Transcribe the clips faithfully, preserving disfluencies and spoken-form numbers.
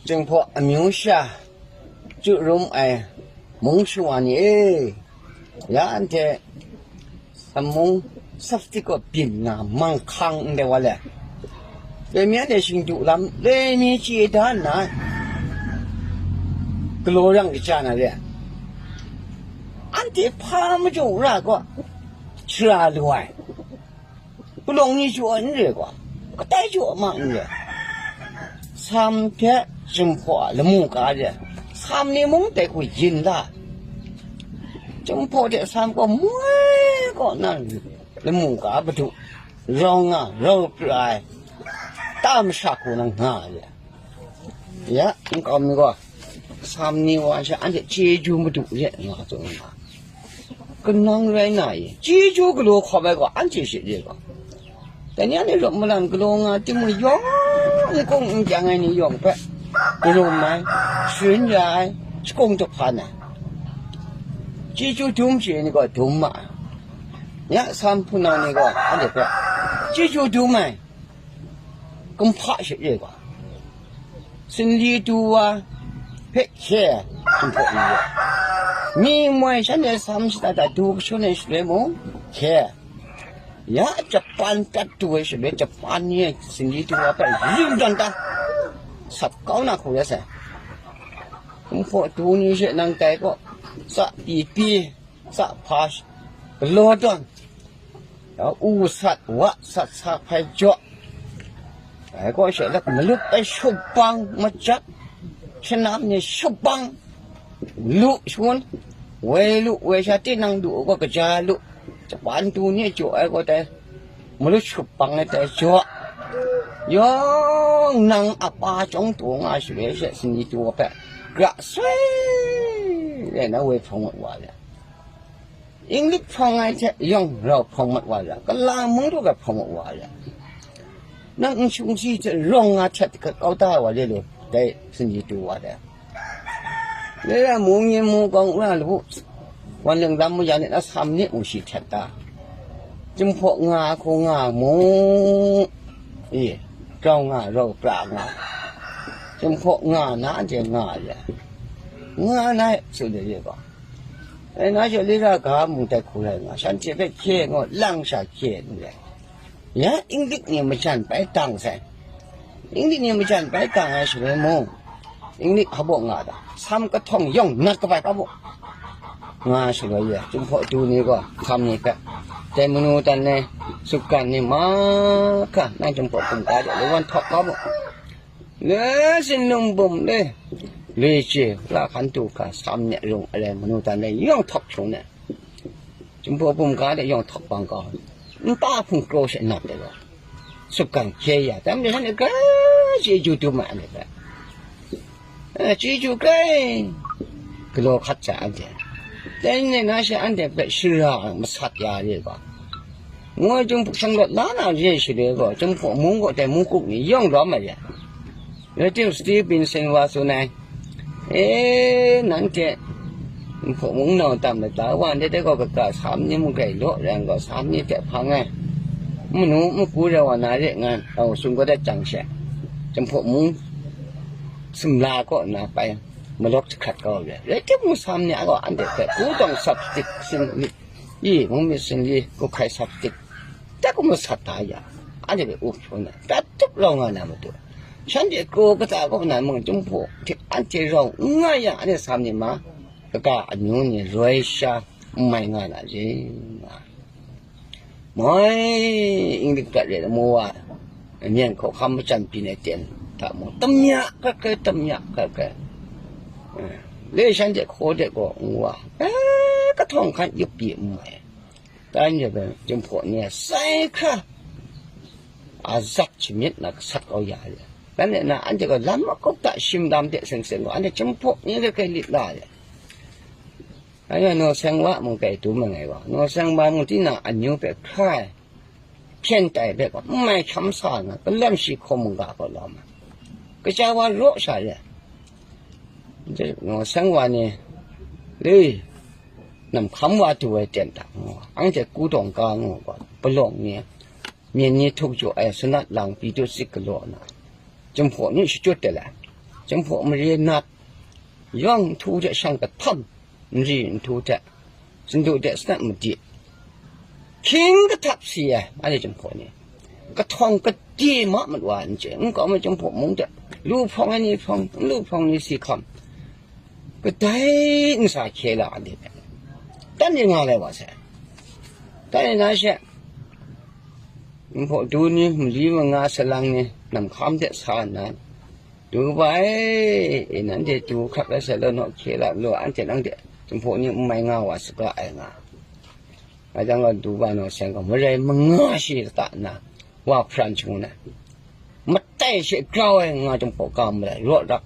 Jinghpaw amyu sha chyu rum ai mung shawa ni e, ya anhte samung saptik kaw byin nga manghkang ndai wa le, loi mi anhte shingdu lam loi mi chye da nna, galaw rang kaja na re, anhte hpa majaw ra gaw shara lu ai. Palawng ni jaw n re gaw, kadai jaw ma n re. Sam hte Jinghpaw a lamu ka re, Sam ni mung dai hku yin la. Jinghpaw hte Sam gaw moi kaw na lamu ka Madu, rau nga, rau pra ai, ta masha hku nang nga re. Ya, nkau mi gaw, Sam ni wa sha anhte chyeju madu re nga tsun nga. Kanang rai na i, chyeju galaw hkawm ai gaw anhte she re gaw. Dai ni anhte rawt malan galaw nga timung yawng, n kung n kyang ai ni yawng hpe, karum ai, sharin ya ai, shakung duk hpan ai. Chyeju dum chye ai ni gaw dum ma ai. Ya, Sam hpunau ni gaw anhte hpe chyeju dum ai. Kumhpa she re gaw, sinli du wa hpe hkye ai Jinghpaw ni gaw, mi moi shanhte Sam shada da du kashun ai shaloi mung hkye ai. Ya Japan prat du ai shaloi, Japan ni sinli du wa hpe ring dan ta sat kau na hku rai sai. Jinghpaw du ni she nang tai gaw, tsa pyi pyi, tsa hpa galaw tawn, ya, u sat, wa sat, sa hpai jaw. Dai kaw she lap malup ai shubang majat, shanam ni shubang lu shangun, woi lu, woi sha tinang du gaw kaja lu, Japan du ni jaw ai gaw dai, malut shubang ai dai jaw. Yawng nang a pa chyawm taw nga shaloi she, sinli du wa hpe gra soi rai na woi hprawng wa le. Inglik hprawng ai hte yawng rau hprawng mat wa ra, Kalang mung du ga hprawng mat wa ra. Nang n shung si hte rawng nga htet hkrat kau da wa le lu, dai sinli du wa dai. Dai ra mu ngyin mu gawng ra lu, wan leng lam mu ya ni na Sam ni mu shi htet da. Jinghpaw nga hku nga mu, i, grau nga, rau pra nga, Jinghpaw nga na anhte nga ya, nga na e, tsun de ye gaw. Dai na she lira ga mung tai hku rai nga, shanhte hpe hkye ngaw lang sha hkye n rai. Ya Inglik ni majan bai dang sai. Inglik ni majan bai dang ai shaloi mung, Inglik hpa baw nga ta, Sam kahtawng yawng nat kabai hpa baw nga shaloi ye, Jinghpaw du ni gaw Sam ni hpe, dai manu dan ai, sutgan ni mahkra, nang Jinghpaw hpung ga de, lawan htawk hpa baw. Le sinlung bum le, le chye, la hkan du hkra, Sam ni rung alai manu dan le yawng htawk hkyung ne, Jinghpaw bum ga de yawng htawk bang kau, nta hpung kraw she nat de gaw, sutgan hkye ya, dai majaw shanhte grai chyeju dum ai anhte hpe, eh, chyeju grai galaw hkat sai anhte. Dai ni na she anhte hpe shara masat ya re gaw, ngu ai Jinghpaw shang lawt la na re shaloi gaw, Jinghpaw mung gaw dai mungkuk ni yawng lawm ai re. Rai tim, Stevenson wa tsun ai, e, nanhte Jinghpaw mung nau tam lata wa, ndai dai gaw kaga Sam ni mung grai law rai yang gaw, Sam ni hte hpang ai, manu magu rai wa na re ngan, au, tsun kau dat jang she, Jinghpaw mung sumla kaw nna pai malawk jahkrat kau re. Rai timung, Sam ni a gaw anhte hpe kudawng saptik sin myit, i, mung myit sinli, guhkai saptik, tak masat da ya, anhte hpe up hpun ai, dat tup rau nga na matu, shanhte kraw kata kaw na mung, Jinghpaw hte anhte rau n nga yang, anhte Sam ni ma, kaga amyu ni roi sha n mai nga na re, nga. Moi, Inglik prat re lamu wa, myen hkawhkam majan byin ai ten hta mung, tamya hkrat hkrai, tamya hkrat hkrai. Eh, le shanhte hkaw de gaw n wa, eh, kahtawng hkan yup pyi n mai. Dan re bai, Jinghpaw ni a sai hkra a zat shamyit na gasat kau ya re. Dan re na, anhte gaw lam magup hta shim lam de seng seng gaw, anhte Jinghpaw ni hkrai hkrai lit la re. Anhte naw seng wa mung kai dum ai ngai gaw, naw seng wa mung tinang amyu hpe hkrai hpyen tai hpe gaw, n mai hkyam sa nna, kalem shi hkaw mungga gaw lawm ai. Kaja wa raw sha re. Naw seng wa ni, le, namhkam wa du ai ten hta, anhte kudawng ka ngu gaw, palawng ni, myen ni htuk jaw ai sanat lang pyi dut sit galaw nna, Jinghpaw ni shachyut de lai. Jinghpaw mare nat, yawng nhtu hte shang kahtam, nri nhtu hte, sindu hte sanat madi, hkying kahtap si ai, anhte Jinghpaw ni, kahtawng kade ma mat wa ai n chye, n kau ai Jinghpaw mung hte, lu hprawng ai ni hprawng, n lu hprawng ni si hkam, kadai n sa hkye la anhte hpe, dan e nga lai wa sai. Dan e na she, Jinghpaw du ni, mali manga salang ni, namhkam hte sa nna, Du ba e, e, nanhte du hkrak ai sai law, naw hkye la law, anhte nang hte Jinghpaw ni n mai nga wa saga ai nga. Nga jang gaw, du ba naw seng gaw, marai manga shi lata nna, wa hparan shangun ai. Matai she grau ai nga Jinghpaw ga marai, rawt rak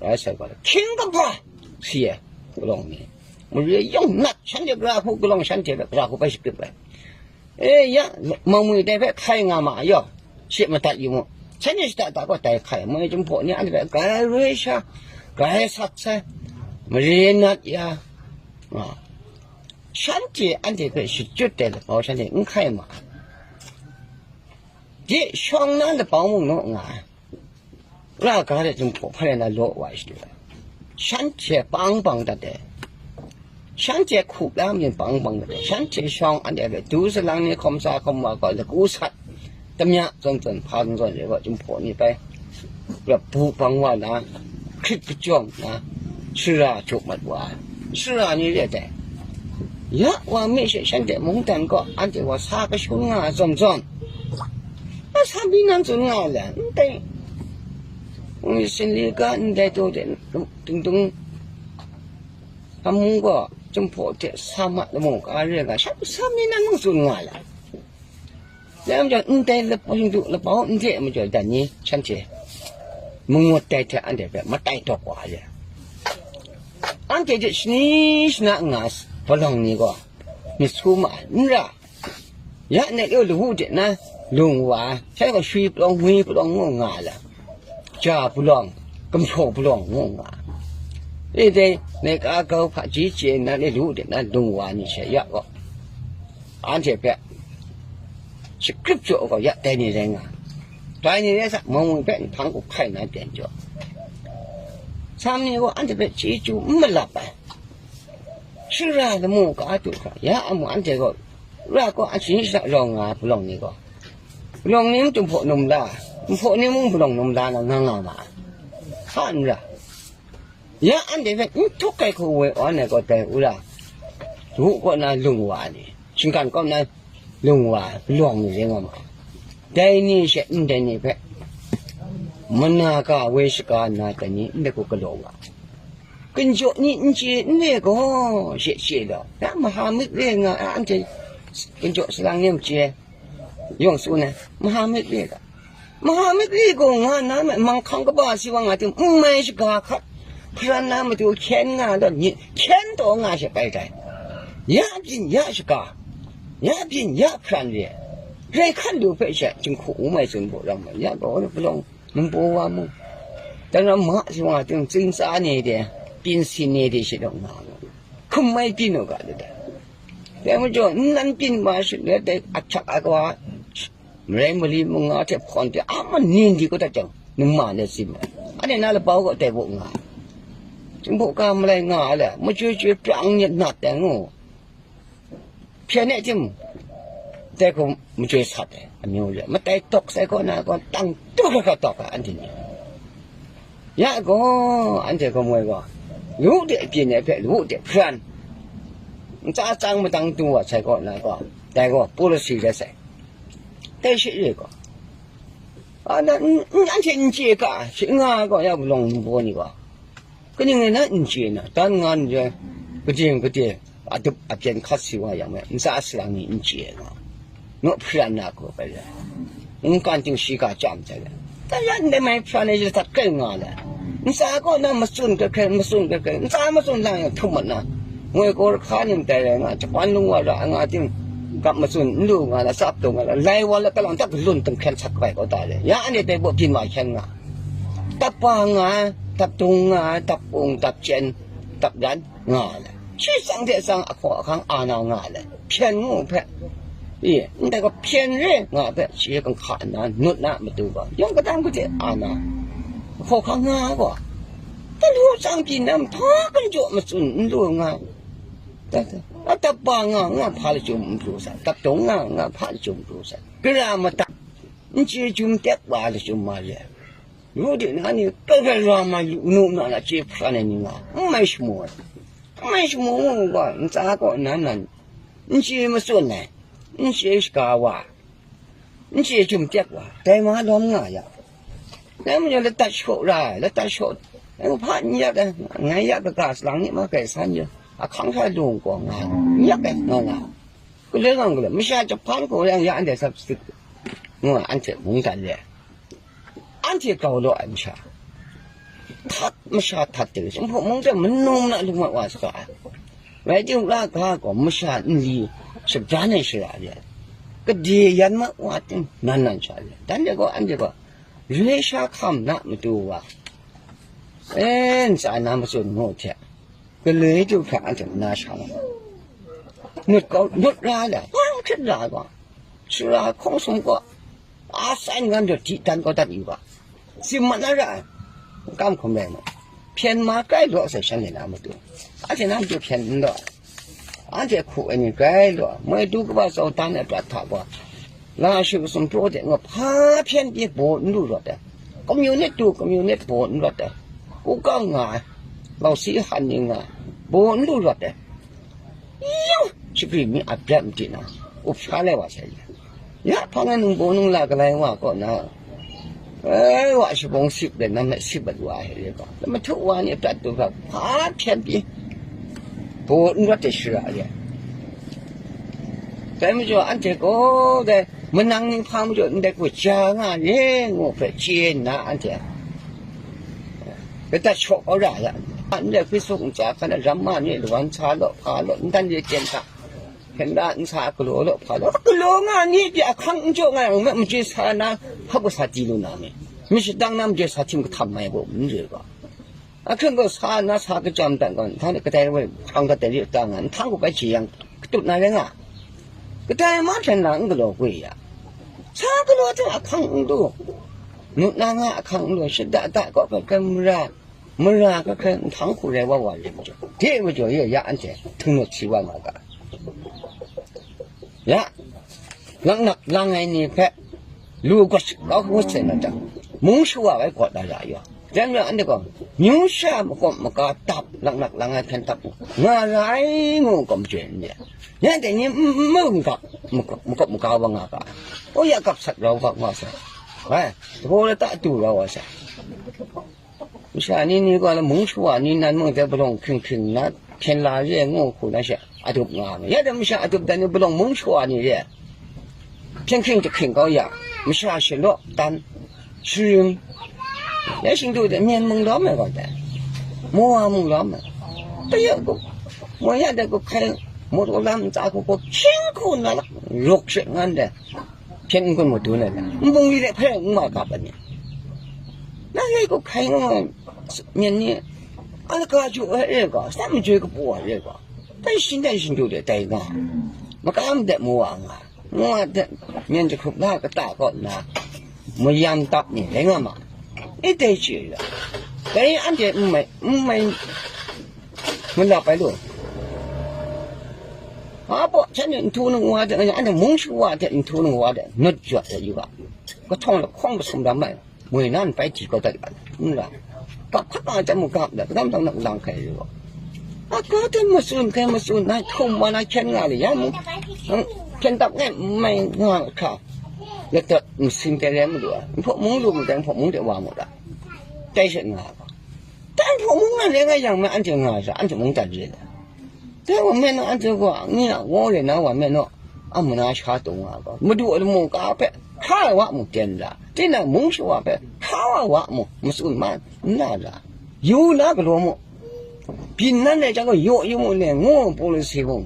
rai sai gaw, hkying kaba si ai, hku lawng ni. Marai yawng nat, shanhte gara hku, kalawng shanhte hpe gara hku bai shagrip ai. E, ya, mangmwi dai hpe hkai nga ma, yaw, she madat yu mu. Shanhte shada da gaw dai hkai, mai Jinghpaw ni anhte hpe grai roi sha, grai sat sai, mare nat ya, nga, shanhte anhte hpe shachyut ai lapau shanhte n hkai ma ai. De shawng na lapau mung naw nga ai. Ra ga de Jinghpaw hpare na law wa ai shadu ai. Shanhte pang bang dat ai. Shanhte hku la myin pang bang dat ai. Shanhte shawng anhte hpe du salang ni hkawm sa hkawm wa gaw lagu sat, tamya zawn zawn hpa zawn zawn re gaw Jinghpaw ni bai rap bu bang wa na, hkrit kajawng na, shara jaw mat wa ai. Shara ni re dai. Ya wa mi she shanhte mungdan gaw anhte gaw sa kashun nga ai zawn zawn, a sa mi nan tsun nga ai le, ndai, sinli ga ndai taw de, dingdung, amu gaw Jinghpaw hte sa mat lamu ga re nga, sha sa mi nan mung tsun nga ai le. Dai majaw, ndai lap-, Hindu lapau n re ai majaw, dan ni shanhte mangut dai hte anhte hpe matai dawk wa ai le. Anhte hte shani shana nga s-, palawng ni gaw myit su ma ai, n ra. Ya nat yaw lawu de na lung wa ai, sha gaw shwi palawng, ngwi palawng ngu nga ai le, ja palawng, gumhpraw palawng ngu nga ai. E dai, nai ka kau hpaji chye nna, lawu de na lung wa ni she ya gaw, anhte hpe shagrip jaw gaw ya dai ni rai nga ai. Dai ni rai sa, mung mung hpe nhpang hku hkai na ten jaw. Sa ni gaw anhte hpe chyeju n malap ai. Shara lamu ga du hkra, ya amu anhte gaw, ra gaw, a shani shana rawng nga ai palawng ni gaw, palawng ni mung Jinghpaw num la, Jinghpaw ni mung palawng num la na nga nga ma ai. Hka n ra. Ya anhte hpe n htuk ai hku woi awn ai gaw dai u ra, wu kaw na lung wa ai ni, shinggan kaw na lung wa ai palawng ni rai nga ma ai. Dai ni she ndai ni hpe mana ga woi shaga nna dai ni ndai hku galaw wa ai. Ginjaw ni n chye n re gaw, she chye law, ya mahamit re nga ai, anhte ginjaw salang ni n chye, yawng tsun ai, mahamit re ga. Mahamit re gaw nga na me, manghkang kaba si wa nga ting, n mai shaga hkat, hparan na matu hkyen nga law, hkyen taw nga she bai tai. Ya byin ya shaga, ya byin ya hparan re, rai hkat lu hpe she, jinghku n mai tsun bu ram ai, ya gaw palawng, ningbaw wa mu, dan ram ma si wa ting, tsin tsa ni de, pyin sin ni de she daw nga mu, hkum mai byin u ga, dai. Dai majaw, n nan byin ma shut let dai, ahkyak ai wa, marai mali manga hte hpawn hte a maning di kau dat jang, ningma let tsim ai. Anhte na lapau gaw dai baw nga ai. Jinghpaw ga malai nga ai le, machyoi chyoi prang nyet nat dai ngu. Hpyen e tim, dai hku machyoi sat ai amyu re, matai tawk sai kaw na gaw, tang tu hkra hkra tawk ai, anhte ni. Ya gaw, anhte gaw moi gaw, lu de byin ai hpe lu de hparan, ntsa tsang madang du wa sai kaw na gaw, dai gaw policy rai sai. Dai shi re gaw, a na, n-, n-, anhte n chye ga, shi nga ai gaw, ya palawng ningbaw ni gaw, kaning rai na n chye na, dan nga n rai, kaji n kade, adup abyen hkat si wa yang me, ntsa salang ni n chye nga, naw hparan na hku bai rai, mungkan ting shi ga chyam sai le, dan ya ndai mai hparan e shatat kai nga le, ntsa kaw na matsun hkrai hkrai, matsun hkrai hkrai, ntsa matsun lang yang htum mat na, ngoi kaw rahka ni matai rai nga, Japan lung wa ra nga ting, gap matsun n lu nga la, tsap taw nga la, lai wa la, kalang tak galun tim hkyen sat kabai kaw ta le, ya anhte dai baw byin wa hkyen nga, tap pa nga, tap dung nga, tap pung, tap chyen, tap ran nga le, shi tsang hte tsang ahkaw ahkang a na nga le, hpyen ngu hpe, i, ndai gaw hpyen re nga hpe, shi kanghka nna nut na matu gaw, yawng kadam gade a na, Hkaw hkang nga gaw, talu tsang pyi nam hta kan jaw matsun n lu nga, ta, ta, a tap ba nga nga hpa lachyum n pru sai, tap dawng nga nga hpa lachyum n pru sai, gara madat, n chye jum tek wa lachyum ma re ai. Ru de na ni, kai kai ra ma yu, nu na na chye hpra ai ni nga, n mai shamu ai, n mai shamu gaw, ntsa kaw nan nan, n chye matsun ai, n chye shaga wa, n chye jum tek wa, dai ma lawm nga ya. Dai majaw ladat shaw ra ai, ladat shaw, ngai hpa n yak ai, ngai ya kaga salang ni ma kai san yu, ahkang hta lung gaw nga, n yak ai, nga nga. Galoi nga galoi, masha jahpan gaw yang ya anhte sap sik, ngu anhte mung dan le, anhte grau law ai masha, htat masha htat de, Jinghpaw mung hte manu mana lung mat wa saga ai. Rai timung, la ga gaw masha nli shabran ai shara re ai, kade yan mat wa ting nan nan sha re ai. Dan de gaw, anhte gaw, re sha hkam na matu wa, e, ntsa na matsun ngu hte, galoi du hkra anhte na sha wa, nut kau, nut ra le, hpang hkrit ra gaw, sara hkawng sum gaw, a san ngan jaw di dan kau dat yu ga, si mat na ra ai, kam hkum rai mu, hpyen ma grai law sai shanhte na matu, anhte na matu hpyen n law ai, anhte hku ai ni grai law ai, moi du kaba tsau dan ai prat hta gaw, la shu sumpraw de nga hpa hpyen pyi baw n lu rawt ai, communist du communist baw n rawt ai, ku kang nga ai, lau si han ni nga ai, baw n lu rawt ai. Yawng, shagri mi a brat madi na, up sha lai wa sai. Ya hpang e ningbaw ningla galai wa kaw na, e, wa shabawng sip le, nam e sip mat wa ai re gaw, lam mahtu wa ni prat du ga, hpa hpyen pyi, baw n rawt ai shara re ai. Dai majaw, anhte gaw dai manang ninghpa majaw ndai hku ja nga ni ngu hpe chye nna, anhte ladat shaw kau ra ya, ndai hpe suk ntsa hkan a ram ma ni, lawan sa law, hpa law, ntan ye ten hta, hkyen da nsa galaw law, hpa law, galaw nga ni pyi ahkang n jaw nga yang, maje sa na, hpa gaw sa di lu na me, myit shadang na maje sa htim kahtam mai gaw n re ga. Ahkang gaw sa na sa kachyam dan gaw, nhtang de kadai rai, hpang kadai rai ta nga, nhtang gaw bai hte yang katut na rai nga. Kadai mahkra na n galaw gwi ya. Sa galaw hte ahkang n lu. Nut na nga ahkang n lu, shada da gaw hpe hkrai mara, mara hpe hkrai nhtang hku rai wa wa re majaw, de majaw ye ya anhte htungnut si wa nga ga. Ya, laknak lang ai ni hpe lu gat kau ngut sai na jang, mung shawa ai gaw na ra yaw. Jan ya, anhte gaw, myu sha makawp maga tap, laknak lang ai hpyen tap u, nga ra ai ngu gaw majaw n re. Nanhte ni n, n, n, makawp, makawp maga wa nga ga. O ya, gap sat rau ga nga sai. Ai, dabaw lata du rau wa sai. Masha ni ni gaw la mung shawa ni nan mung hte palawng hkring hkring nna hpyen la re ngu hku na she adup nga ai. Ya dai masha adup dan ni palawng mung shawa ni re, hpyen hkring jahkring kau ya, masha shalaw dan, sharim, ya shingdu de Myen mung lawm ai gaw dai, Mowa mung lawm ai. Kaya gaw, mo ya dai gaw hkai, mawtaw lam ntsa hku gaw hkying hku na lak, ruk she ngan dai. Hpyen n-gun madu na, nbung ni de hpe n ma gap ai ni, na yai kau hkai nga, myen ni, a laka jaw ai re ga, sat majoi kapu ai re ga, dai shin dai shin du de dai nga, makam de mu wa nga, mu wa de, myen jahkrup la kata kaw nna, mayam tap ni rai nga ma, i dai chye ra, dai anhte n mai, n mai, malap ai lu. A baw hten e nhtu ningwa de, anhte mung shawa hte nhtu ningwa de nut jawt ai yu ga, kahtawng lahkawng masum lam ai, moi nan bai di kau dat ga, n ra, gap hkap nga jang mu gap dat, kadam dang na lang hkai yu ga, a ga hte matsun hkai matsun na hkum wa na hkyen nga le, ya mung, hkyen tap ngai n mai nga hkra, ladat masin tai rai mu lu ai, nhpaw mung lu mu dai, nhpaw mung de wa mu da, tai shet nga ga. Dai nhpaw mung na le nga yang me, anhte nga ai sha, anhte mung dan re ai. Dai wa me naw, anhte gaw, nye a wang re na wa me naw, a mana sha tung nga gaw, Madu a lamu ka hpe hkra ai wa mung ten ra, tinang mung shawa hpe hkra wa wa mung matsun ma n na ra, yu na galaw mu, byin nan ai jang gaw yaw yu mu ne, ngu ai Pawlu si mung,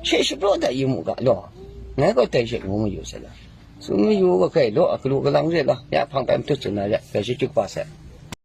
she shapraw dat yu mu ga law, ngai gaw dai she ngu mayu sai la, tsun mayu ga hkai law, a galu galang re la, ya hpang bai matut tsun na re, dai she juk pa sai.